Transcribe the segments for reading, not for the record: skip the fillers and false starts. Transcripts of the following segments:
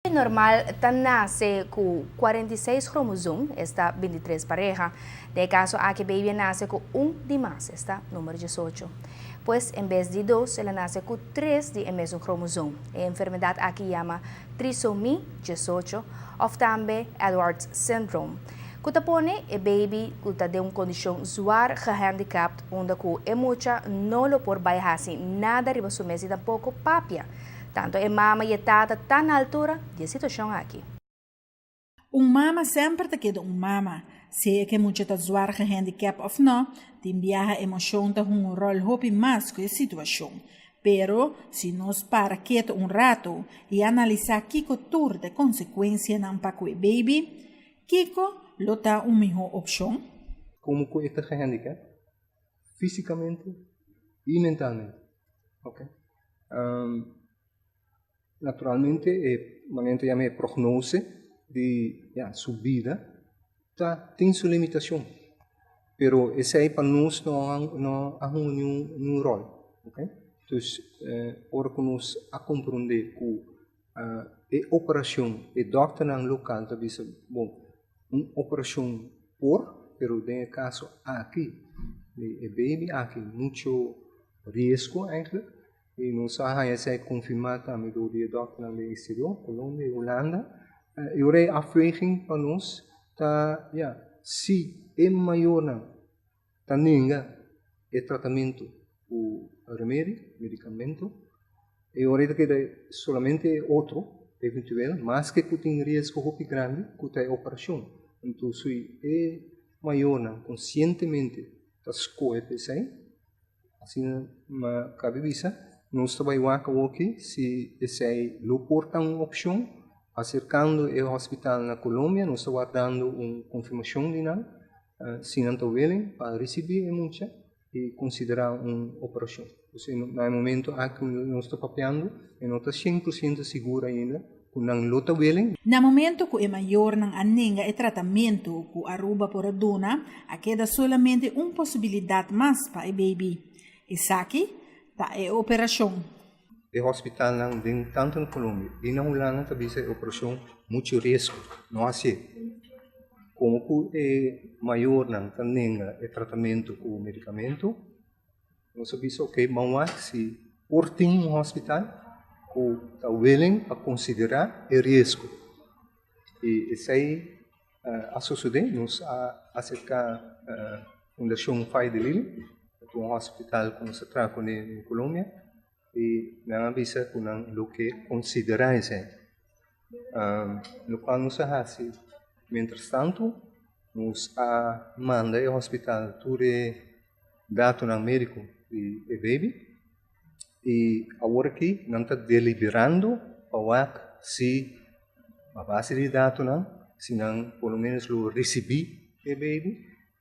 Normal ta nase ku 46 kromosoom, esta 23 pareha. Den e kaso aki baby a nase ku un di mas, esta number 18. Pues en bes di dos, el a nase ku tres di e mesun kromosoom. E enfermedat aki yama trisomie 18 òf tambe Edwards syndrome, ku ta pone e baby ku ta den un kondishon zwaar gehandicapt unda ku e mucha no lo por bai hasi nada riba su mes i tampoko papia. Tantu e mama i e tata ta na altura di e situashon aki. Un mama semper ta keda un mama, sea ku e mucha ta zwaar gehandicap òf nò, tin biaha emoshon ta hunga un ròl hopi mas ku e situashon. Pero, si nos para ketu un ratu i analisá kiko tur ta e konsekuensianan pa ku e baby, kiko lo ta un mihó opshon? Komo ku e ta gehandicap físikamente i mentalmente. Ok. Naturalmente e manera ta yama e prognose di ya su bida ta tin su limitacion pero esey pa nos no no a hunga niun niun rol ok dus ora cu nos a comprende cu e operacion e dokternan local ta bisa bon un operacion por pero den e caso aki di e baby aki mucho riesgo eigenlijk i nos a haña esei konfirmá tambe dor di e dòkternan den eksterior, Colombia i Hulanda. E ora e afweging pa nos ta, ya, si e mayornan ta nenga e tratamentu ku remedi, medikamento, e ora ei ta keda solamente e otro, eventueel, maske ku tin riesgo hopi grandi ku ta e operashon. Anto si e mayornan konsientemente ta skohe pa esei, Asina ma cabe bisa, nos ta bay wak awoki si esey lo por ta un opcion. Acercando e hospital na Colombia nos ta wardando un confirmacion di nan si nan ta willing pa ricibi e mucha y considera un operacion. Pues na e momento aki nos ta papiando e no ta 100% sigur ainda ku nan lo ta willing. Na momento ku e mayornan a nenga e tratamentu ku Aruba por a duna, a keda solamente un posibilidat mas pa e baby. Esaki ta e operashon. E hospitalnan den tantu na Colombia i na Hulanda ta bisa e operashon muchu riesgo, no hasié. Komo ku e mayornan ta nenga e tratamentu ku medikamentu, Nos a bisa ok, ban wak si por tin un hospital ku ta willing pa konsiderá e riesgo. I esei a sosodé, nos a aserká Fundashon Fai de Lili, ku ta un hospital ku nos a traha kuné na Colombia, i nan a bisa ku nan lo ke konsiderá esei. Lokual nos a hasi mientrastantu, nos a manda e hospital tur e datonan médiko di e baby i awor aki nan ta deliberando pa wak si a base di datonan si nan por lo menos lo risibí e baby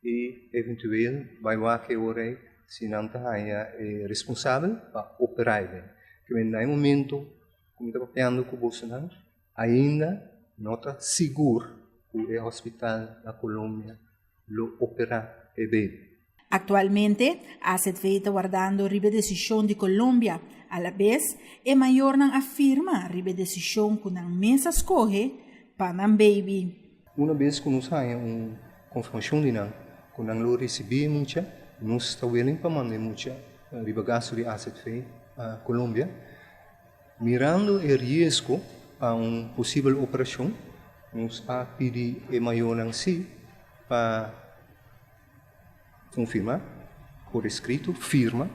i eventueel bai wak e ora ei si nan ta haña e responsabel pa operá e baby. Kibé na e momento ku mi ta papiando ku bosonan ainda no ta sigur ku e hospital na Colombia lo operá e baby. Aktualmente, AZV ta wardando riba e desishon di Colombia. Alabes, e mayornan a firma riba e desishon ku nan mes a skohe pa nan baby. Una bes ku nos haña un konfirmashon di nan ku nan lo risibí e mucha, nos ta willing pa manda e mucha riba gastu di AZV pa Colombia. Mirando e riesgo pa un posibel operashon, nos a pidi e mayornan si pa konfirmá por eskrito, firma,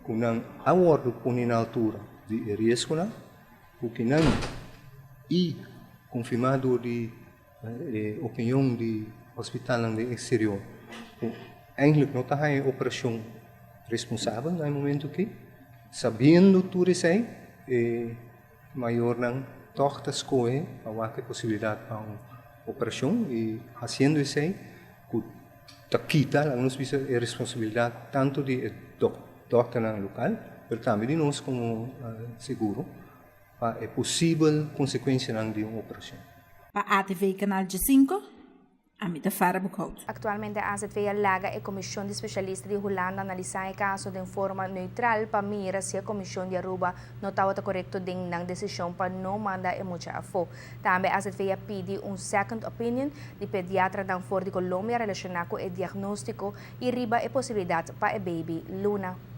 ku nan a wòrdu pone na altura di e riesgonan, ku kinan i konfirmá dor di e opinion di hospitalnan den eksterior ku eindelijk no ta haña e operashon responsabel na e momento aki. Sabiendo tur esei, e mayornan tòg ta skohe pa wak e posibilidat pa un operashon i hasiendo esei ku ta kita, laga nos bisa, e responsabilidat tantu di e dòkternan lokal pero tambe di nos komo seguro pa e posibel konsekuensianan di un operashon. Pa ATV Kanal 5. Ami ta Farah Boekhout. Actualmente AZV a laga e comision di specialista di Hulanda analisa e caso den forma neutral pa mira si e comision di Aruba no tabata corecto den nan decision pa no manda e mucha afo. Tambe AZV a pidi un second opinion di pediatranan for di Colombia relaciona cu e diagnostico y riba e posibilidad pa e baby Luna.